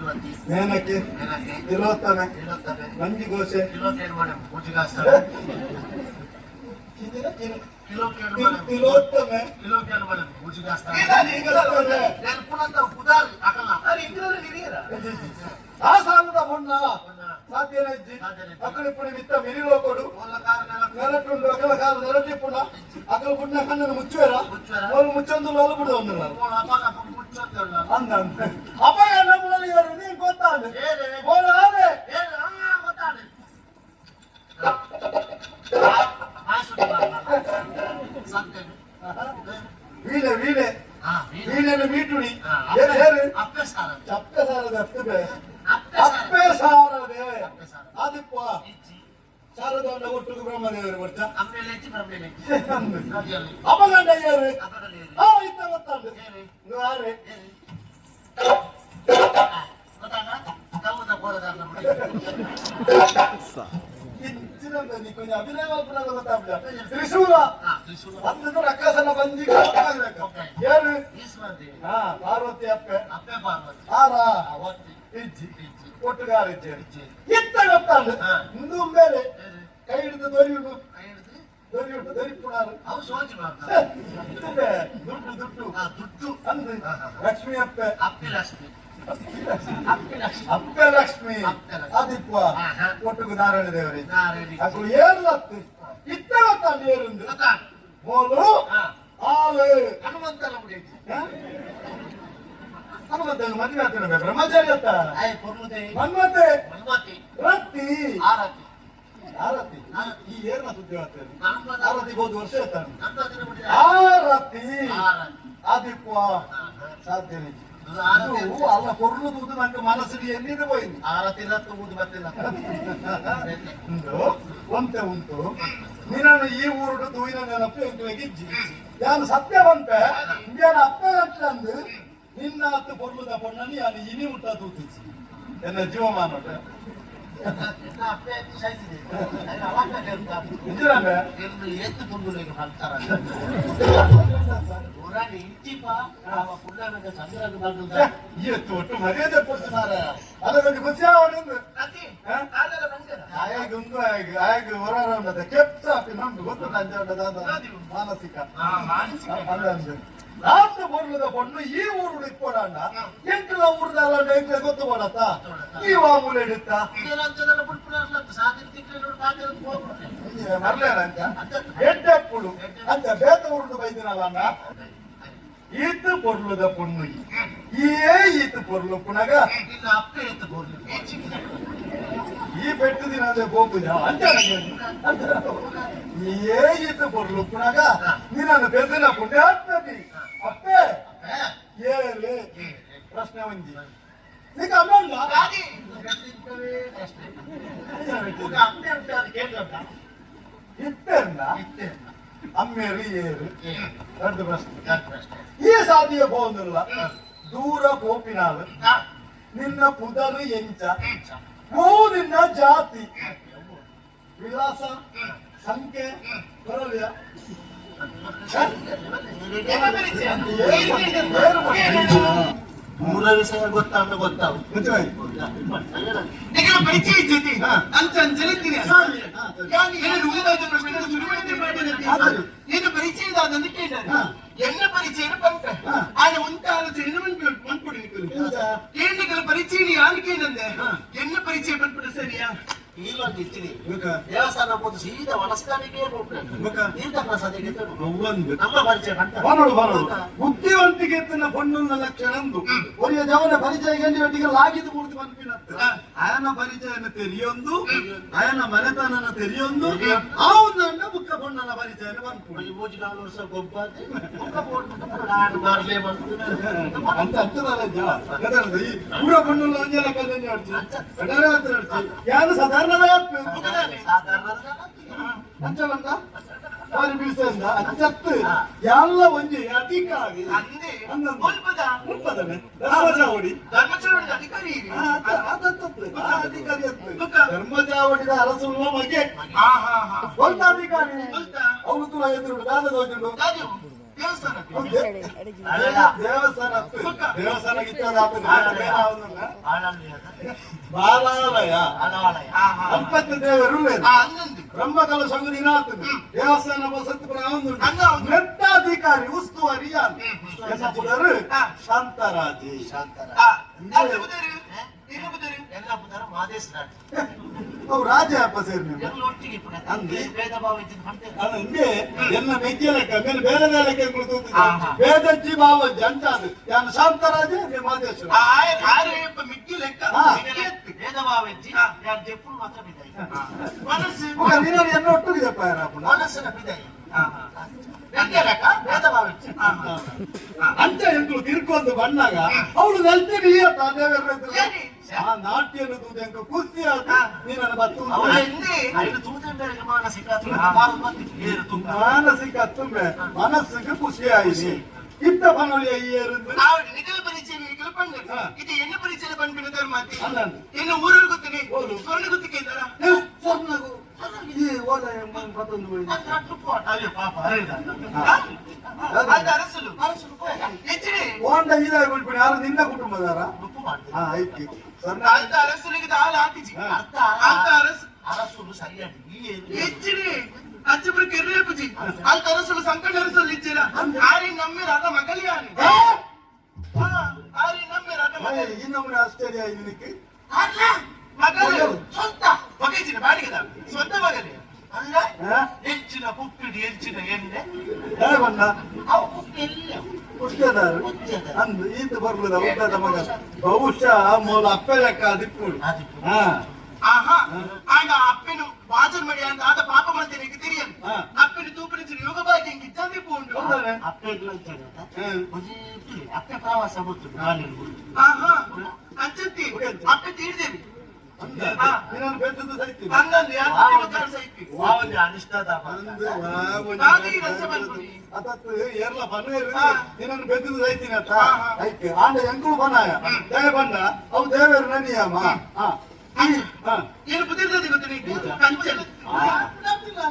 ಊರ್ವತಿ. Menaka. Menaka. Tilottama. Tilottama. ಮಂಜುಘೋಷೆ. Kilo ಕೇಳು ಮಾಡೆ ಮೂಜಿಗಾಸ್ತ. Kilo ಕೇಳು ಮಾಡೆ. ತಿಲೋತ್ತಮೆ. ಕಿಲೋ ಕೇಳು ಮಾಡೆ ಮೂಜಿಗಾಸ್ತ. ನೆನಪುನಂತ ಉದಾರ್ ಆಗಲ್ಲ. ಆ ಸಾಲದ ಹೊಣ್ಣ ಸಾಧ್ಯನ ಇಜ್ಜಿ. ಅಕಲಿ ಪುಡಿ ಮಿತ್ತ ಮಿರಿಲೋಕೊಡು ನೆಲಟುಂಡು. ಅಕಲ ಕಾಲ ನೆಲಟಿಪ್ಪುಣ ಅಕಲ ಪುಣ್ಣ ಕಣ್ಣನ್ನು ಮುಚ್ಚುವೆರ. ಮುಚ್ಚುವೆರ. ಅವರು ಮುಚ್ಚೊಂದು ಲೋಲು ಬಿಡು ಒಂದಿಲ್ಲ ಅಂದ ಅಂದ ಅಪ್ಪ ನಮ್ಮ ಇವರು ನೀನು ಗೊತ್ತಾಂಡು ಬೋಲ ಆರೆ. ವೀಣೆ ವೀಣೆ ವೀಣೆಯನ್ನು ಮೀಟುಣಿ ಏರು ಏರು. ಚಪ್ಪೆ ಸಾರದ ಅಪ್ಪೆ ಅಪ್ಪೆ ಸಾರದೆ ಆದಿಪ್ಪ ಶಾರದವನ್ನ ಒಟ್ಟಿಗೆ ಬ್ರಹ್ಮದೇವರು ಬರ್ತ ಅಪಗಂಡ ಏರು. ಆ ಇತ್ತ ಗೊತ್ತಾಂಡು ನೀವು ಆರೆ. ಇಚ್ಚಿನಂದ ನೀ ಕೊಂಚ ಅಭಿನಯ ಮಲ್ಪುನಗ ಗೊತ್ತಾಪುಜ. ತ್ರಿಶೂಲ ಅಂದದ ರಕ್ಕಸನ ಬಂಜಿ ಏರು. ಹಾ, ಪಾರ್ವತಿ ಅಪ್ಪೆ. ಅಪ್ಪೆ ಪಾರ್ವತಿ. ಆರ. ಒತ್ತಿ. ಇಜ್ಜಿ, ಒಟ್ಟುಗಾರ ಇಜ್ಜಿ. ಇತ್ತ ಗೊತ್ತಾಂಡು. ಇಂದು ಮೇಲೆ ಕೈ ಹಿಡಿದು ದೊರೆಯುಡು. ಕೈ ಹಿಡಿದು ದೊರೆಯುಡು ದೊರಿಪುಣಾರು. ಅವು ಸೋಜಿ ಮಾಡ್ತಾರೆ. ದುಡ್ಡು ದುಡ್ಡು. ಆ ದುಡ್ಡು. ಅಂದು ಲಕ್ಷ್ಮಿ ಅಪ್ಪೆ. ಅಪ್ಪಿ ಲಕ್ಷ್ಮಿ, ಅಪ್ಪಿ ಲಕ್ಷ್ಮಿ. ಅಪ್ಪೆ ಲಕ್ಷ್ಮಿ. ಅಪ್ಪೆ ಲಕ್ಷ್ಮಿ. ಆದಿಪ್ಪ. ಆಹಾ. ಒಟ್ಟುಗು ನಾರಾಯಣ ದೇವರೇ. ನಾರಾಯಣ. ಅಸಲು ಏರು ಹತ್ತು ಇತ್ತ ಗೊತ್ತಾಂಡು ಏರುಂದು. ಗೊತ್ತಾ? ಮೋಲು. ಆಲು. ಹನುಮಂತನ ಮುಡಿಯಕ್ಕೆ. ಹ? ಹನುಮಂತನ ಮದುವೆ ಆಗ್ತಾನೆ, ಬ್ರಹ್ಮಚಾರಿ ಅತ್ತ. ಆಯ್ ಪೊರ್ಲುದೆ. ಮನ್ಮತೆ. ಮನ್ಮತಿ. ರತ್ತಿ. ಆರತಿ. ಆರತಿ. ಈ ಏರ್ನ ಸುದ್ದಿ ಆಗ್ತದೆ. ಹನುಮಂತ. ಆರತಿ ಹೋದ ವರ್ಷ ಇರ್ತಾನೆ. ಹನುಮಂತನ ಮುಡಿಯ. ಆರತಿ. ಆರತಿ. ಆದಿಪ್ಪ. ಸಾಧ್ಯ ಇದು ಆರತಿ. ಇದು ಅಲ್ಲ ಪೊರ್ಲು ತೂದು ನಂಗೆ ಮನಸ್ಸಿಗೆ ಎಲ್ಲಿದೆ ಪೋಯಿನಿ. ಆರತಿ ರತ್ತು ಊದು ಬರ್ತಿಲ್ಲ. ಉಂಟು ಒಂತೆ ಉಂಟು. ನೀನನ್ನು ಈ ಊರುಡು ತೂಯಿನ ನೆನಪು ಎಂಕ್ಲೆಗ್ ಇಜ್ಜಿ. ಯಾನ್ ಸತ್ಯ ಬಂತೆ, ಇಂಬ್ಯಾನ ಅಪ್ಪ ಅಂದು ನಿನ್ನ ಅತ್ತು ಪೊರ್ಲುದ ಪೊಣ್ಣನಿ ಯಾನ್ ಇನಿ ಮುಟ್ಟ ತೂತಿಜ್ಜಿ ಎನ್ನ ಜೀವಮಾನೋಟ. ಎನ್ನ ಅಪ್ಪೆ ಎತ್ತಿ ಸಾಯ್ತಿದೆ. ಅಯ್ಯ, ಅವಾಗ ಕೇಳ್ತಾರೆ. ನಿಜನಂಬೆ. ಎನ್ನು ಏತ್ತು ತುಂಡುಲಿಗೆ ಮಾಡ್ತಾರ ಊರಾಡಿ ಇಂಚಿಪ ಅವ ಪುಣ್ಯದ ಚಂದ್ರನ ಬಂದ. ಈ ಎತ್ತು ಒಟ್ಟು ಮರ್ಯಾದೆ ಕೊಡ್ತು ಮಾರ. ಅದಕ್ಕೊಂದು ಖುಷಿ ಆವಣಿಂದು. ಅತಿ ಹ? ಕಾಲೆಲ್ಲ ಬಂದಿರ. ಆಯಾಗ ಉಂದು ಆಯಾಗ ಆಯಾಗ ಹೊರ ಉಂಡದ ಕೆಪ್ಸ ಅಪ್ಪಿ ನಮ್ದು ಗೊತ್ತು ಅಂಜ ಉಂಡದ ಮಾನಸಿಕ. ಮಾನಸಿಕ. ಅಂದ ರಾತ್ರಿ ಪೊರ್ಲುದ ಪೊಣ್ಣು ಈ ಊರು ಇಪ್ಪೋಡಣ್ಣ ಎಂಟುಲ ಊರುದಲ್ಲ ಎಂಕ್ಲೆ ಗೊತ್ತು ಕೊಡತ್ತ ಈ ವಾಮೂಲೆ ಹಿಡಿತ. ಇದೇನಂತದಲ್ಲ ಬುಡ್ಪುನಾರ್ಲ ಸಾಧಿನ ತಿಂಗಳು ಪಾತ್ರ ಹೋಗ್ಬಿಡ್ತೇನೆ. ಮರ್ಲೇನ ಅಂತ ಎಡ್ಡೆಪ್ಪುಡು ಅಂತ ಬೇತ ಊರುಡು ಬೈದಿನಲ್ಲ ಅಣ್ಣ. ಈತ ಪೊರ್ಲುದ ಪೊಣ್ಣು ಈ ಈತ ಪೊರ್ಲು ಪುನಗ. ನಿನ್ನ ಅಪ್ಪೆ ಎತ್ತು ಬೋರ್ಲಿ. ಈ ಪೆಟ್ಟು ದಿನದ ಗೋಪುಜ ಅಂತ ಏ ಈತ ಪೊರ್ಲು ಪುನಗ ನಿನ್ನನ್ನು ಬೆದನ ಪುಣ್ಯಾತ್ಮತಿ ಅಪ್ಪೆ ಏಳು ಪ್ರಶ್ನೆ ಒಂಜಿ ನೀಕ ಅಮ್ಮ. ಅಪ್ಪೆ ಉಂಟು ಅದು ಕೇಳ್ದ. ಇತ್ತೆರ್ನ. ಇತ್ತೆ. ಅಮ್ಮೇರು ಏರು ಎರಡು ಪ್ರಶ್ನೆ. ಪ್ರಶ್ನೆ. ಈ ಸಾಧಿಯ ಪೋಂದುಲ್ಲ ದೂರ ಪೋಪಿನಾಳು ನಿನ್ನ ಪುದರು ಎಂಚ ಹೂ ನಿನ್ನ ಜಾತಿ ವಿಳಾಸ ಸಂಖ್ಯೆ ಬರಲಿಯ. ಮೂಲ ವಿಷಯ ಗೊತ್ತಾಗ ಗೊತ್ತಾವು. ನಿಖಿಲ ಪರಿಚಯ ಇಜ್ಜತಿ ಅಂಚ ಅಂಚಲಿದ್ದೀನಿ. ಏನು ಉಳಿದಾದ ಪ್ರಶ್ನೆ ಸುರುಮಣಿತೆ ಮಾಡಿದಂತೆ. ಏನು ಪರಿಚಯ ಇದಾದಂತ ಕೇಳಿದ್ದಾರೆ. ಎನ್ನ ಪರಿಚಯ ಬಂತ ಆನೆ ಉಂಟ ಆಲೋಚನೆ ಮನ್ಪುಡಿ ನಿಖಲು ಕೇಂದ್ರಗಳ ಪರಿಚಯ ಯಾರು ಕೇಳಂದೆ ಎನ್ನ ಪರಿಚಯ ಬಂದ್ಬಿಟ್ಟು ಸರಿಯಾ. ಈಗೊಂದು ಇಚ್ಚಿನಿ ದೇವಸ್ಥಾನ ಹೋದ ಸೀದಾ ವನಸ್ಥಾನಿಗೆ ಹೋಗ್ಬೇಕು, ತೀರ್ಥ ಪ್ರಸಾದಿಗೆ. ನಮ್ಮ ಪರಿಚಯ ಬಂತ. ಬಾನೋಡು ಬಾನೋಡು ಬುದ್ಧಿವಂತಿಕೆ ಎತ್ತಿನ ಪೊಣ್ಣುన్న ಲಕ್ಷಣಂದು ಒರಿಯ ಜವನ ಪರಿಚಯ ಗಂಡಿ ಒಟ್ಟಿಗೆ ಲಾಗಿದ್ದು ಪೂರ್ತಿ ಪನ್ಪಿನತ್ತು. ಆಯನ ಪರಿಚಯನ ತೆರಿಯೊಂದು, ಆಯನ ಮನೆತನನ ತೆರಿಯೊಂದು ಆವುಂದಂಡ ಬುಕ್ಕ ಪೊಣ್ಣನ ಪರಿಚಯನ ಪನ್ಪುಡಿ. ಈ ಮೂಜಿ ನಾಲ್ಕು ವರ್ಷ ಗೊಬ್ಬ ಬುಕ್ಕ ಬೋಡ್ಬಿಟ್ಟು ನಾನು ಬರ್ಲೇ ಬಂತು. ಅಂತ ಅಂಚದಲ್ಲ ಜನ ಗೊತ್ತಾಗ್ತದೆ. ಈ ಪೂರ ಪೊಣ್ಣುಲ್ಲ ಒಂಜೆಲ ಕಲ್ಲೆಂಜಿ ಅಡ್ಚಿ ಎಡರೆ ಹತ್ರ ಅಡ್ಚಿ ಯಾರು ಸಾಧಾರಣದ ಸಾಧಾರಣ. ಅಂಚ ಬಂದ ಬಾರಿ ಬೀಳ್ಸಂದ ಅಂಚತ್ತು ಎಲ್ಲ ಒಂಜಿ ಅಧಿಕಾರಿ. ಅಂದೆ. ಅಂದಂದು. ಮುಲ್ಪದ. ಮುಲ್ಪದನೆ ಧರ್ಮಚಾವಡಿ. ಧರ್ಮಚೌಡದ ಅಧಿಕಾರಿ. ಆ, ಅದ- ಅದತ್ತತ್ತು. ಆ ಅಧಿಕಾರಿ ಅತ್ತು. ಧರ್ಮಚಾವಡಿದ ಅರಸುಳ್ಳ ಮಗೆ. ಹಾ ಹಾ ಹಾ ಒಂದ ಅಧಿಕಾರಿ. ಒಲ್ತ? ಅವನು ತುಳ ಎದುರು ದಾದ ದೋಜುಂಡು. ದಾದೆವು ದೇವಸ್ಥಾನಕ್ಕೆ. ದೇವಸ್ಥಾನ ಅತ್ತು. ದೇವಸ್ಥಾನ ಗಿತ್ತದ ಆತು. ಬೇರೆ ಆವೊಂದುಲ್ಲ. ಆಳ. ಬಾಲಾಲಯ. ಬಾಲಾಲಯ. ಅಲ್ಪತ್ತ ದೇವರು. ಅಂದಂದು. ಬ್ರಹ್ಮಕಲ ಸಂಗುದಿನಾಥ್ ದೇವಸ್ಥಾನ ವಸತಿ. ಮೆತ್ತಾಧಿಕಾರಿ ಉಸ್ತುವಾರಿ ಯಾರು? ಹೆಸರು ಶಾಂತರಾಜಿ. ಶಾಂತರಾಜ. ಅಲ್ಲ ಬುದರು ಈಗ ಬುದರು. ಎಲ್ಲ ಬುಧರ ಮಾದೇಶ್ ರಾಜ. ಅವು ರಾಜ ಅಪ್ಪ ಸೇರಿ ನಿಮ್ಮ. ಎಲ್ಲ ಒಟ್ಟಿಗೆ ಇಪ್ಪುನ. ಅಂದಿ. ಭೇದ ಭಾವ ಇದ್ದಿದ್ದು ಪಂತೆ. ಅದು ಹಂಗೆ ಎಲ್ಲ ಮೆಕ್ಕಿಯ ಲೆಕ್ಕ ಮೇಲೆ ಬೇರೆ ಬೇರೆ ಲೆಕ್ಕ ಆಹಾ. ವೇದಜ್ಜಿ ಭಾವಜ್ಜಿ ಅಂತ ಅದು ಯಾನು ಶಾಂತರಾಜೆ ನೀವು ಮಾದೇಶ್ವರ. ಆರೆ ಮಿಕ್ಕಿ ಲೆಕ್ಕ. ಭೇದ ಭಾವ ಇಜ್ಜಿ ಯಾರು ಜೆಪ್ಪುನು ಮಾತ್ರ ಬಿದ್ದಾಯಿ. ಮನಸ್ಸು. ಮಗ ನೀನು ಎನ್ನ ಒಟ್ಟಿಗೆ ಜಪ್ಪ ಯಾರಪ್ಪನ. ಮನಸ್ಸಿನ ಬಿದ್ದಾಯಿ. ಮೆಕ್ಕೆ ಲೆಕ್ಕ ಭೇದ ಭಾವ ಇಜ್ಜಿ. ಅಂಚ ಎಂಕುಲು ತಿರ್ಕೊಂದು ಬಣ್ಣಾಗ ಅವಳು ನಲ್ತೀನಿ ಏನಿ? ಆ ನಾಟ್ಯನು ತೂದು ಎಂಕ ಖುಷಿ ಆತು ನೀನನ್ನು ಬತ್ತು. ಅವಳ ಹಿಂದೆ. ಐದು ತೂತಿನ ಮಾನಸಿಕ ಏನು ತುಂಬ. ಮಾನಸಿಕ ತುಂಬೆ ಮನಸ್ಸಿಗೆ ಖುಷಿ ಆಯಿಸಿ ಇತ್ತ ಪನೊಲಿಯ ಈ ಏರುಂದು. ಆವಿಡ ನಿಗಲ ಪರಿಚಯ ನಿಗಲ ಪಂಡ. ಇದು ಎನ್ನ ಪರಿಚಯ ಪನ್ಪಿನ ಧರ್ಮಾತಿ. ಅಲ್ಲ. ಎನ್ನ ಊರಲ್ಲಿ ಗೊತ್ತಿನಿ. ಓಲು. ಸ್ವರ್ಣ ಗೊತ್ತಿಕ್ಕಿದ್ದಾರ. ಸ್ವರ್ಣಗು ಈ ಓಲ ಎಂಬ ಪತ್ತೊಂದು ಹೋಯ್ತು. ಅಯ್ಯೋ ಪಾಪ ಅರಿದ. ಅದು ಅರಸುಲು ಹೆಚ್ಚಿನ. ಓಂಡ ಇದಾಗಿ ಬಿಡ್ಬಿಡಿ ಯಾರು ನಿನ್ನ ಕುಟುಂಬದಾರ. ಉಪ್ಪು ಮಾಡ್ತಾರೆ. ಹಾ ಐತಿ ಸ್ವರ್ಣ. ಅಂತ ಅರಸುಲಿಗೆ ದಾಲ ಹಾಕಿಜಿ. ಅರ್ಥ. ಅಂತ ಅರಸು. ಅರಸುಲು ಸರಿಯಾಗಿ ಈ ಏನು. ಹೆಚ್ಚಿನ ಅಚ್ಚಪುರ ಕೆರ್ರೆ ಪುಜಿ ಅಂತ ಅರಸುಲು ಸಂಕಟ ಅರಸುಲು ಇಚ್ಚಿರ ಆರಿ ನಮ್ಮಿರ ಅದ ಮಗಲಿ ಯಾರು ಆರಿ ನಮ್ಮಿರ ಅದ ಮಗಲಿ. ಈ ನಮ್ಮನೆ ಆಶ್ಚರ್ಯ ಇದಕ್ಕೆ. ಅಲ್ಲ. ಮಗಲು. ಸ್ವಂತ. ಮಗೇಜಿನ ಬಾಡಿಗೆದ ಸ್ವಂತ ಮಗಲಿ. ಅಲ್ಲ. ಹಾ? ಹೆಚ್ಚಿನ ಕುಕ್ಕಿಡಿ ಹೆಚ್ಚಿನ ಎಣ್ಣೆ. ಹೇ ಬಣ್ಣ. ಅವು ಕುಕ್ಕಿ ಇಲ್ಲ. ಹುಟ್ಟಿದಾರು. ಹುಟ್ಟಿದಾರು. ಅಂದು ಈತ ಬರ್ಲದ ಹುಟ್ಟದ ಮಗ ಬಹುಶಃ ಮೂಲ ಅಪ್ಪೆ ಲೆಕ್ಕ ಅದಿಪ್ಪುಡು. ಅದಿಪ್ಪುಡು. ಹಾ. ಆಹಾ ಆಗ ಅಪ್ಪನು ಬಾಜರ್ ಮಡಿ ಅಂತ ಆದ ಪಾಪ ಮಾಡ್ತೇನೆ ತಿಳಿಯನ್. ಅಪ್ಪನ ತೂಪಿನ ಯೋಗ ಭಾಗ್ಯ ಇದ್ದಂಗೆ ಪೋಂಡು. ಹೌದಾನೆ? ಅಪ್ಪೆ ಇಲ್ಲ ಅಂತ ಹೇಳಿದ. ಹ್ಮ್. ಒಂಜಿ ಅಪ್ಪೆ ಪ್ರವಾಸ ಗೊತ್ತು ಬಾಲ್ಯ ಗುರ್ತು. ಆಹಾ ಅಂಚತ್ತಿ ಅಪ್ಪೆ ತೀರ್ದೇವಿ. ಅಂದ ನಿನ್ನನ್ನು ಬೆದ್ದದ್ದು ಸೈತಿ. ಹಂಗಂದು ಯಾರು ಸೈತಿ. ಒಂದು ಅನಿಷ್ಟದ. ಅಂದು ವಾ ಒಂಜಿ. ಬಾಗಿ ರಸ ಬಂದ್ಬಿಡಿ. ಅದತ್ತು ಏರ್ಲ ಬನ್ನ. ನಿನ್ನನ್ನು ಬೆದ್ದದ್ದು ಸೈತೀನಿ ಅತ್ತ. ಹಾ, ಹಾ. ಐಕ್ ಆಂಡ ಎಂಕುಲು ಬನ್ನಾಯ ದೇವ ಬಣ್ಣ ಅವು ದೇವರು ನಿಯಮ ಹಾ ಹಾ. ಏನು ಬುದ್ಧಿರ್ತದೆ ಗೊತ್ತು ನೀ ಕಂಚನ್.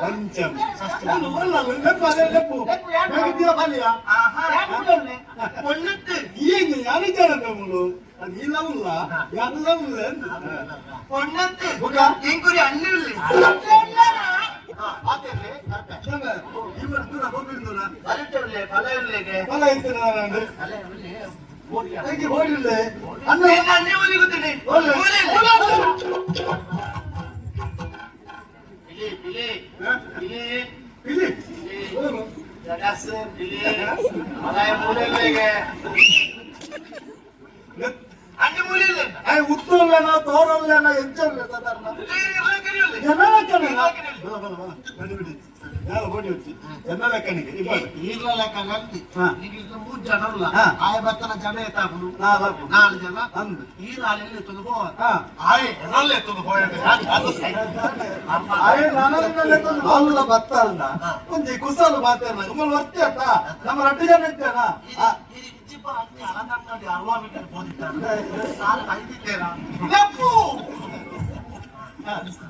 ಪಂಚಮಿ ಅಲ್ಲ, ಅಲ್ಲ, ಅಲ್ಲ, ಲೆಪ್ಪು ಅದೇ ಲೆಪ್ಪು ಹೇಗಿದ್ದೀಯ ಬಾಲಿಯ. ಆಹಾ ಒಣ್ಣತ್ತು. ಈಗ ಯಾರಿದ್ದಾರೆ ಮುಳು ಅದು ಇಲ್ಲ ಉಲ್ಲ ಯಾರಿಲ್ಲ ಉಲ್ಲ ಅಂತ. ಒಣ್ಣತ್ತು. ಬುಗ. ಎಂಕುರಿ ಅಣ್ಣ ಇಲ್ಲ. ಇವರು ದೂರ ಹೋಗಿರ್ದೂರ. ಬಲಿಟುಳ್ಳೆ ಫಲ ಇರ್ಲಿಗೆ. ಫಲ ಇತ್ತು ನಾನು. ಫಲ ಇರ್ಲಿ ಓಡಿ. ಹೇಗೆ ಹೋಗಿಲ್ಲ ಅಣ್ಣ. ಎನ್ನ ಅಣ್ಣ ಓಲಿ ಗೊತ್ತೇನೆ. ಓಲೆ. ಬಿಲಿ ಬಿಲಿ. ಹಾ? ಬಿಲಿ. ಇಲ್ಲಿ ಹೋಗು. ಜಗಸ್ ಬಿಲಿ ಫಲ ಮೂಲೆಗೆ. ಅಣ್ಣ ಮೂಲೆ ಇಲ್ಲ. ಆಯ್ ಉತ್ತೋಲ್ಲೇನ ತೋರಲ್ಲೇನ ಎಂಚರ್ಲೆ ಸಾಧಾರಣ. ಎನ್ನ ಲೆಕ್ಕನೇ? ಬಲ ಬಲ ಬಲ ಬಡಿ ಬಿಡಿ ಯಾರು ಬೋಡಿ వచ్చಿ ಎನ್ನ ಲೆಕ್ಕನಿಗೆ ಇಬ್ಬರು. ಈಗಲ ಲೆಕ್ಕ ನಂದಿ. ಹಾ. ಈಗ ಈಗ ಮೂರು ಜನ ಉಲ್ಲ. ಹಾ. ಆಯ ಬತ್ತನ ಜನ ಎತ್ತಾಪುನು. ನಾಲ್ಕು. ನಾಲ್ಕು ಜನ. ಅಂದು. ಈ ನಾಳೆಲ್ಲಿ ಎತ್ತುದು ಪೋವ. ಹಾ. ಆಯ್ ಎನಲ್ಲಿ ಎತ್ತುದು ಪೋಯ. ಆಯ್ ನನಗಿನ್ನಲ್ಲೇ ತಂದು ಅಲ್ಲ ಬತ್ತಲ್ಲ ಒಂಜಿ ಕುಸಲು ಮಾತಾಡ ಉಮ್ಮಲ್ ವರ್ತಿ ಅತ್ತ ನಮ್ಮ ರಡ್ಡು ಜನ ಇದ್ದೇನ. ಇಚ್ಚಿಪ್ಪ ಅಂಚೆ ಅಲಂಗಡಿ ಅಲ್ವಾ ಮೀಟರ್ ಹೋದಿದ್ದಾರೆ ಸಾಲ ಐದಿದ್ದೇರಾ. ಲಪ್ಪು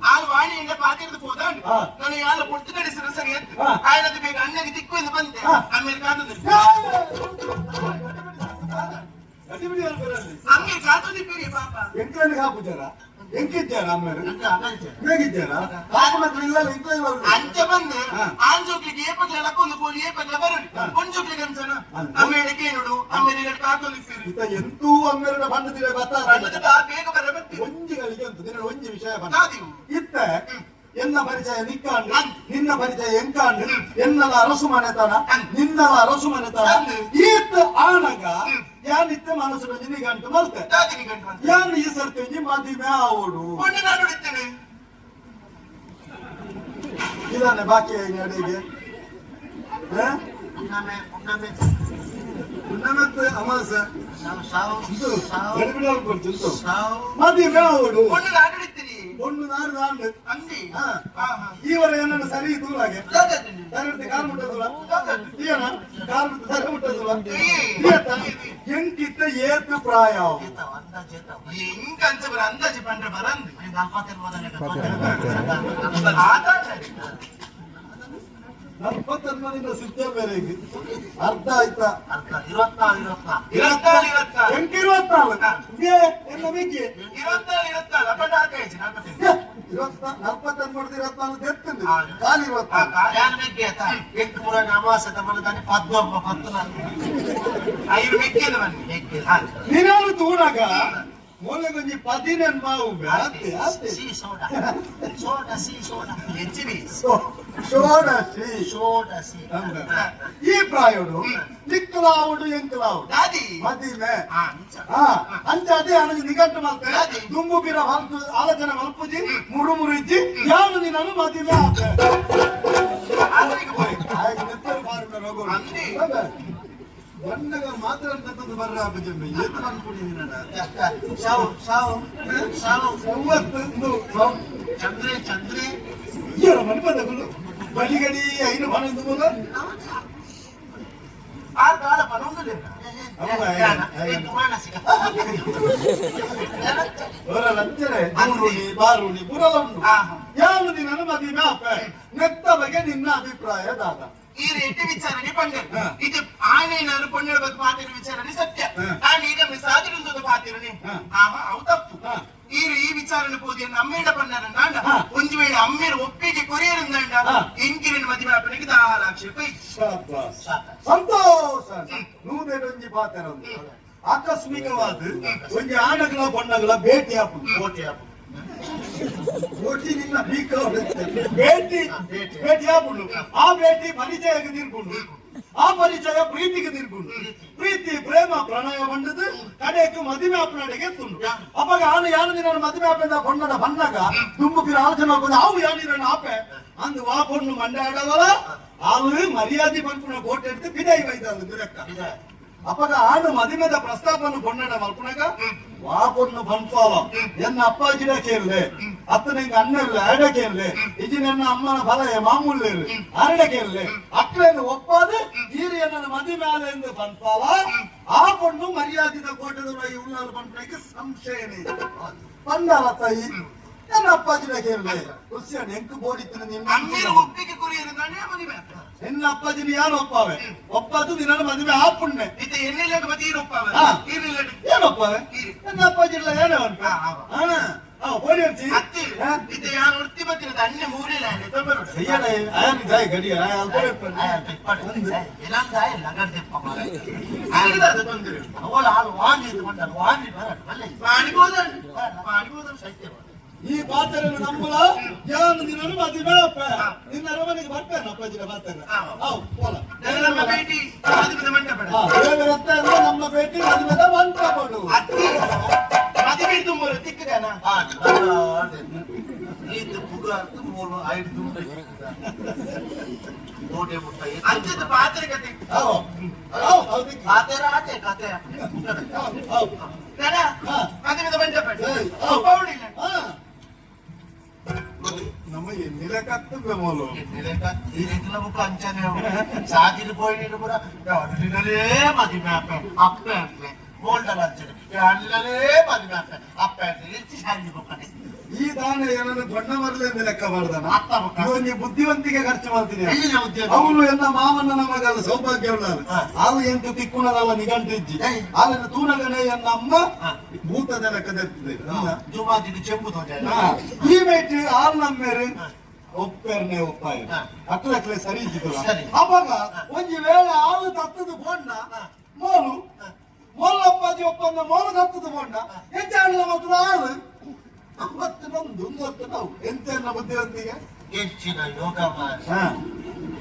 ಆಲ್ ವಾಣಿಯಿಂದ ಪಾತಿರ್ದು ಹೋದಾಂಡು. ಹಾ. ನಾನು ಯಾಲ ಪುಟ್ಟು ನಡೆಸಿದ ಸರಿ ಎತ್ತು. ಹಾ. ಆಯನದು ಬೇಗ ಅಣ್ಣಗೆ ದಿಕ್ಕು ಎಂದು ಬಂದೆ. ಹಾ. ಆಮೇಲೆ ಕಾತುದು. ಹಂಗೆ ಕಾತುದಿ ಪೇರಿ ಪಾಪ. ಎಂಕನಿಗೆ ಹಾಕುಜಾರ ಎಂಕಿದ್ದಾರ ಅಮ್ಮೇರು. ಅಂಚೆ ಅಗಲ್ಚೆ. ಹೇಗಿದ್ದಾರ ಹಾಕು ಇಲ್ಲ ಇಂತ. ಅಂಚೆ ಬಂದೆ. ಹಾ. ಆಂಜೋಕ್ಲಿಗೆ ಏಪಗ್ಲ ಲಕ್ಕೊಂದು ಕೋಲಿ ಏಪಗ್ಲ ಬರಲಿ. ಹಾ. ಒಂಜೋಕ್ಲಿಗೆ ಅಂಚನ. ಅಂದ್. ಆಮೇಲೆ ಕೇನುಡು ಆಮೇಲೆ ಎರಡು ಕಾತೊಂದು ಪೇರಿ. ಇತ ಎಂತೂ ಅಮ್ಮೇರಡ ಬಣ್ಣದಿದೆ ಬತ್ತಾರ. ಬಣ್ಣದ ಬಾ ಬೇಗ ಬರ ಬರ್ತೀವಿ. ಒಂಜಿ ಗಳಿಗೆ ಅಂತ ದಿನ ಒಂಜಿ ವಿಷಯ ಬಂದ. ಕಾದಿವು. ಇತ್ತ ಎನ್ನ ಪರಿಚಯ ನಿಕ್ಕಾಂಡು ನಿನ್ನ ಪರಿಚಯ ಎಂಕಾಂಡು ಎನ್ನಲ ಅರಸು ಮನೆತನ ನಿನ್ನಲ ಅರಸು ಮನೆತನ. ಅಂದ್. ಈತ ಆನಗ ಯಾನಿತ್ತ ಮನಸ್ಸು ನಿಗಂಟು ಮಲ್ತೆ. ದಾದಿನಿ ಗಂಟು ಬಂತು. ಯಾನ್ ಈ ಸರ್ತಿ ಒಂಜಿ ಮದಿಮೆ ಆವೋಡು. ಪೊಣ್ಣು ನಾನು ಹೊಡಿತೇನೆ. ಇದಾನೆ ಬಾಕಿ ಅಡಿಗೆ ಉನ್ನಮೆ ಉನ್ನಮೆ. ಉನ್ನಮತ್ತು ಅಮಾಸ. ನಾವು ಸಾವು ಇದು ಸಾವು ಗಡಿಬಿಡಿ ಕೊಡ್ತು. ಸಾವು. ಮದಿಮೆ ಆವೋಡು. ಪೊಣ್ಣು ನಾನು ಹೊಡಿತೀನಿ. ಒಂದು ನಾರು ನಾಂಡು. ಅಂದಿ. ಹಾ. ಹಾ ಹಾ. ಈವರ ಏನನ್ನು ಸರಿ ತೂಲಾಗೆ. ದಾದಾದಿನಿ. ಸರಿ ಕಾಲ್ ಮುಟ್ಟದಲ್ಲ ಏನ ಕಾಲ್ ಮುಟ್ಟ ಸರಿ ಮುಟ್ಟದಲ್ಲ. ಎಂಕಿತ್ತ ಏತು ಪ್ರಾಯ. ಜೇತ ಅಂದಾಜು ಜೇತ. ಎಂಕ ಅಂಚ ಬರ ಅಂದಾಜು ಪಂಡ್ರೆ ಬರಂದು. ನಲ್ವತ್ತೆರಡು ಮೊದಲೇ. ಆದಾಜ. ನಲ್ವತ್ತೊಂಬರಿಂದ ಸಿದ್ಧ ಬೇರೆಗೆ ಅರ್ಧ ಆಯ್ತಾ? ಅರ್ಧ 24 24. 24 24. ಎಂಕ್ 24 ಎಲ್ಲ ಮಿಕ್ಕಿ. 24 24 ಅಪ್ಪ 45 45. 49 24 ದೆತ್ತಂದು ಹಾ. ಕಾಲು 24. ಯಾನ್ ಮೆಗ್ಗೆ ಆತ ಎಂಟು ಮೂರ ಅಮಾವಾಸ್ಯೆ ತಮ್ಮನ ಪದ್ಮ ಪತ್ತು ಐದು ಮೆಕ್ಕೆದ ಬನ್ನಿ. ಮೆಗ್ಗೆ. ನೀನಾನು ತೂನಗ ಮೂಲೆಗೊಂಜಿ ಪದಿನೆನ್ ಮಾವು ಆತೆ ಆತೆ. C soda soda C soda ಹೆಚ್ಚಿನಿ. ಷೋಡಶಿ. Soda C. ಅಂದ. ಈ ಪ್ರಾಯೋಡು ನಿಕ್ಕಲಾವುಡು ಎಂಕಲಾವುಡು ದಾದಿ. ಮದಿಮೆ. ಹಾ ನಿಜ. ಹಾ ಅಂಚ ಅದೇ ಅನಗ ನಿಘಂಟು ಮಲ್ತೆ. ಅದೇ. ದುಂಬು ಬಿರ ಮಲ್ಪು ಆಲೋಚನೆ ಮಲ್ಪುಜಿ ಮುರು ಮುರು ಇಜ್ಜಿ ಯಾನು ನಿನ್ನನ್ನು ಮದಿಮೆ ಆಪೆ. ಆತನಿಗೆ ಹೋಯ್. ಆಯ್ತು ನೆತ್ತರು ಬಾರುನ ರೋಗ. ಅಂದಿ. ಬಣ್ಣಗ ಮಾತ್ರ ಅಂತಂದು ಬರ್ರ ಅಪ್ಪಜಮ್ಮೆ ಏತು ಅನ್ಕೊಂಡಿದ್ದೀನಿ ನಾನು. ಸಾವು ಸಾವು ಸಾವು. ಮೂವತ್ತೊಂದು. ಚಂದ್ರೆ ಚಂದ್ರೆ. ಏರ ಮನ್ಪದಗುಲು ಬಲಿಗಡಿ ಐನು ಪನ್ನೊಂದು ಮೂಲ. ಆರ್ ಕಾಲ ಪನೊಂದುಲ್ಲೆರ್. ಮಾನಸಿಕ. ಅವರ ಲಂಚನೆ ದೂರುಣಿ ಬಾರುಣಿ ಪುರಲ ಉಂಡು. ಹಾ. ಯಾನು ನಿನ್ನನ್ನು ಮದಿಮೆ ಆಪೆ ನೆತ್ತ ಬಗ್ಗೆ ನಿನ್ನ ಅಭಿಪ್ರಾಯ ದಾದ? ಈ ರೇಟಿ ವಿಚಾರಣೆ ಪಂಡರ್. ಹಾ. ಇದು ಆನೇನಾರು ಪೊಣ್ಣರ ಬಗ್ಗೆ ಪಾತಿರ ವಿಚಾರಣೆ ಸತ್ಯ. ಹಾ. ಆನೆ ಈಗ ಸಾಧಿರುಂದದ ಪಾತಿರನೆ. ಹಾ. ಆವ ಅವು ತಪ್ಪು. ಹಾ. ಈ ಈ ವಿಚಾರಣೆ ಪೋದಿ ಅಮ್ಮೇಡ ಪನ್ನರ ನಾಂಡ. ಹಾ. ಒಂಜಿ ವೇಳೆ ಅಮ್ಮೇರ ಒಪ್ಪಿಗೆ ಕೊರಿಯರಂದಾಂಡ ಹಾ. ಎಂಕಿರನ್ ಮದಿಮೆ ಆಪನಿಗೆ ದಾಲ ಆಕ್ಷೇಪ ಇಜ್ಜಿ. ಶಾಬಾಸ್. ಸಂತೋಷ ನೂದೆಡೊಂಜಿ ಪಾತೆರ ಉಂಡು. ಆಕಸ್ಮಿಕವಾದ ಒಂಜಿ ಆಣಗಳ ಬೊಣ್ಣಗಳ ಭೇಟಿ ಆಪುಂಡು. ಕೋಟೆ ಆಪುಂಡು. ಕೋಟಿ ನಿನ್ನ ಬೀಕ ಭೇಟಿ. ಭೇಟಿ. ಭೇಟಿ ಆಪುಂಡು. ಆ ಭೇಟಿ ಪರಿಚಯಕ್ಕೆ ತಿರ್ಪುಂಡು. ಆ ಪರಿಚಯ ಪ್ರೀತಿಗೆ ತಿರ್ಪುಂಡು. ಪ್ರೀತಿ ಪ್ರೇಮ ಪ್ರಣಯ ಬಂಡದು ಕಡೆಗೆ ಮದಿಮೆ ಆಪನಡೆಗೆ ಎತ್ತುಂಡು. ಅವಾಗ ಆನು ಯಾನು ನಿನ್ನ ಮದಿಮೆ ಆಪೆಂದ ಬೊಣ್ಣಡ ಬನ್ನಾಗ ದುಂಬು ಪಿರ ಆಲೋಚನೆ ಹೋಗೋದು ಅವು ಯಾನಿರನ್ನ ಆಪೆ ಅಂದು ವಾ ಪೊಣ್ಣು ಮಂಡ ಆಡವಲ ಆಲು ಮರ್ಯಾದೆ ಪನ್ಪುನ ಕೋಟೆ ಎಡ್ತು ಪಿದೈ ವೈದಾಲು ದುರಕ್ಕ. ಅಪ್ಪಗ ಆನು ಮದಿಮೆದ ಪ್ರಸ್ತಾಪನ್ನು ಪೊಣ್ಣಡ ಮಲ್ಪುನಗ ವಾ ಪೊಣ್ಣು ಪನ್ಪಾಲ ಎನ್ನ ಅಪ್ಪಾಜಿಡ ಕೇಳಲೆ ಅತ್ತ ನಿಂಗೆ ಅಣ್ಣ ಇಲ್ಲ ಆಡ ಕೇಳಲೆ ಇಜಿ ನನ್ನ ಅಮ್ಮನ ಫಲ ಮಾಮೂಲಿ ಆರಡ ಕೇಳಲೆ ಅಕ್ಲೇನು ಒಪ್ಪಾದ ಈರು ಎನ್ನ ಮದಿಮೆ ಆದ ಎಂದು ಪನ್ಪಾಲ. ಆ ಪೊಣ್ಣು ಮರ್ಯಾದಿದ ಕೋಟದ ಉಳ್ಳಾಲು ಪನ್ಪುನಕ್ಕೆ ಸಂಶಯನೇ ಪಂಡಾಲ ತಾಯಿ ನನ್ನ ಅಪ್ಪಾಜಿಡ ಕೇಳಲೆ ಹುಸ್ಯಾನ್ ಎಂಕ್ ಬೋಡಿತ್ತಿನ ಅಮ್ಮೇರ ನಿನ್ನ ಒಪ್ಪಿಗೆ ಕೊರಿಯರಂದಾಂಡ ಮದಿಮೆ ಆಪೆ. ನಿನ್ನ ಅಪ್ಪಾಜಿನ ಯಾರು ಒಪ್ಪಾವೆ ಒಪ್ಪದು ನಿನ್ನ ಮದುವೆ ಆಪುಣ್ಣೆ. ಇತ್ತೆ ಎಣ್ಣೆಲ್ಲಡ್ ಮತಿ ಈರೊಪ್ಪಾವೆ. ಹಾ. ಈರಿಲ್ಲಡ್. ಏನೊಪ್ಪಾವೆ ನನ್ನ ಅಪ್ಪಾಜಿ ಇಲ್ಲ ಏನೋ ಅನ್ಪ. ಹಾ, ಹಾ. ಹಾ ಬೋಡಿ ಅರ್ಚಿ. ಅತ್ತಿ ಇತ್ತೆ ಯಾನ್ ಒರ್ತಿ ಬತ್ತಿರದ ಅಣ್ಣೆ ಮೂಲೆಲ ಅಣ್ಣೆ ತೊಂಬರುಡು. ಸಯ್ಯಡ ಆಯನ್ ಜಾಯ್ ಗಡಿ ಆಯ್ ಬೋಡಿ. ಆಯ್ದಾದ ತೊಂದರೆ. ಅವಳು ಹಾಲು ವಾಂಗಿ ಇದ್ಕೊಂಡಲ್ಲ ವಾಂಗಿ ಬರಲ್ಲ ಮಲ್ಲೆ. ವಾಣಿ ಬೋದನ್ ವಾಣಿ ಬೋದನ್. ಸತ್ಯ. ಈ ಪಾತ್ರೆಯನ್ನು ನಂಬಲ ಯಾನು ನಿನ್ನನ್ನು ಮದುವೆ ಅಪ್ಪ ನಿನ್ನ ಅರಮನೆಗೆ ಬರ್ತೇನೆ ಅಪ್ಪಾಜಿನ ಪಾತ್ರೆ. ಹೌದು ಪೋಲ. ನಮ್ಮ ಭೇಟಿ ಮದುವೆದ ಮಂಟಪ. ಹಾ, ದೇವರ ಹತ್ರ ಇರುವ ನಮ್ಮ ಭೇಟಿ ಮದುವೆದ ಮಂಟಪಡು. ಅತ್ತಿ ಮದುವೆ ತುಂಬರು ತಿಕ್ಕದನ. ಈತ ಪುಗಾರ್ತು ಮೂರು ಐದು ಕೋಟೆ ಮುಟ್ಟ. ಅಂಚದ ಪಾತ್ರೆ ಕತೆ. ಹೌದು ಹೌದು ಹೌದು. ಕಾತೆರ ಆಟೆ ಕಾತೆ. ಹೌದು ಹೌದು. ನನ ಹಾ. ಮದುವೆದ ಮಂಟಪ. ಏಯ್, ಹೌದು. ಪೌಡಿಲ್ಲ. ಹಾ. ನಮ್ಮ ಎನ್ನಿಲ ಕತ್ತುವೆ ಮೊಲು. ಮುಖ ಅಂಚನೆ ಸಾಜಿನ ಪೋಯಿನ ಕೂಡ ಅಡ್ಲಿನಲೇ ಮದುವೆ ಅಪ್ಪೆ ಅಪ್ಪೆ ಅಪ್ಪೆ ಮೋಲ್ಡಲ್ ಅಂಚನೆ ಅಡ್ಲಿನಲೇ ಮದುವೆ ಅಪ್ಪೆ ಅಪ್ಪೆ ಅಪ್ಪೆ ಹೆಚ್ಚು ಶಾಲಿ ಬೊಕ್ಕನೆ. ಈ ದಾನ ಏನನ್ನು ದೊಡ್ಡ ಮರಲಿಂದ ಲೆಕ್ಕ ಮಾಡ್ದಾನ. ಅತ್ತ ಬೊಕ್ಕ. ಇವನಿಗೆ ಬುದ್ಧಿವಂತಿಕೆ ಖರ್ಚು ಮಾಡ್ತೀನಿ. ಎಲ್ಲಿನ ಉದ್ಯೋಗ? ಅವನು ಎನ್ನ ಮಾವನ್ನ ನಮಗಲ್ಲ ಸೌಭಾಗ್ಯ ಹಾ. ಆಳು ಎಂತ ತಿಕ್ಕುಣದಲ್ಲ ನಿಘಂಟು ಇಜ್ಜಿ. ಏಯ್. ಆಲಿನ ತೂನಗನೇ ಎನ್ನ ಅಮ್ಮ ಹಾ. ಭೂತದ ಲೆಕ್ಕದೆತ್ತದೆ. ಜುಮಾದಿನ ಚೆಂಬು ತೋಜ. ಈ ಮೇಟ್ ಆಲ್ ನಮ್ಮೇರು ಒಪ್ಪೆರ್ನೆ ಒಪ್ಪಾಯ. ಹಾ. ಅಕ್ಲಕ್ಲೆ ಸರಿ ಇದ್ದಿದ್ದಲ್ಲ. ಸರಿ. ಅವಾಗ ಒಂಜಿ ವೇಳೆ ಆಳು ತತ್ತದ ಬೋಣ್ಣ ಮೋಲು ಮೊಲ್ಲಪ್ಪಾಜಿ ಒಪ್ಪಂದ ಮೋಲು ತತ್ತದ ಬೋಣ್ಣ ಹೆಚ್ಚಾಗಲ್ಲ ಮತ್ತು ಆಳು ಮತ್ತು ನೊಂದು ಮತ್ತು ನಾವು ಎಂತ ಎನ್ನ ಬುದ್ಧಿವಂತಿಗೆ. ಹೆಚ್ಚಿನ ಯೋಗ ಮಾಡ. ಹಾ.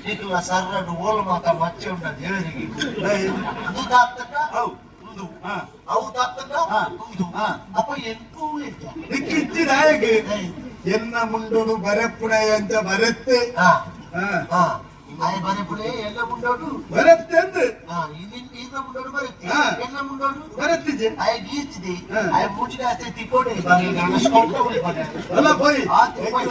ನಿಖಿಲ ಸರ್ರಡು ಓಲು ಮಾತ ಮಚ್ಚೆ ಉಂಡ ದೇವರಿಗೆ. ಏಯ್. ಅದು ತಾತಕ. ಹೌದು. ಉಂದು. ಹಾ. ಅವು ತಾತಕ. ಹಾ. ಉಂದು. ಹಾ. ಅಪ್ಪ ಎಂತೂ ಇಲ್ಲ. ನಿಕ್ಕಿಚ್ಚಿದಾಯಗೆ ಎನ್ನ ಮುಂಡೋಡು ಬರೆಪ್ಪುಣೆ ಅಂತ ಬರೆತ್ತೆ. ಹಾ. ಹಾ. ಹಾ ಆಯ್ ಬರೆ ಪುಳೆ ಎಲ್ಲ ಮುಂಡೋಡು. ಬರೆತ್ತೆ ಅಂದ್. ಹಾ ಇದನ್ ಈಗ ಮುಂಡೋಡು ಬರುತ್ತೆ. ಹಾ. ಎಲ್ಲ ಮುಂಡೋಡು. ಬರೆತ್ತಿಜೆ. ಆಯ್ ಗೀಚಿದೆ. ಹಾ. ಆಯ್ ಮೂಚಿನ ಆಸ್ತಿ ತಿಕ್ಕೋಡೆ ಬರೆ ಗಣೇಶ ಕೊಂಡ ಬರೆ. ಅಲ್ಲ ಪೋಯ್. ಆ, ಪೋಯ್.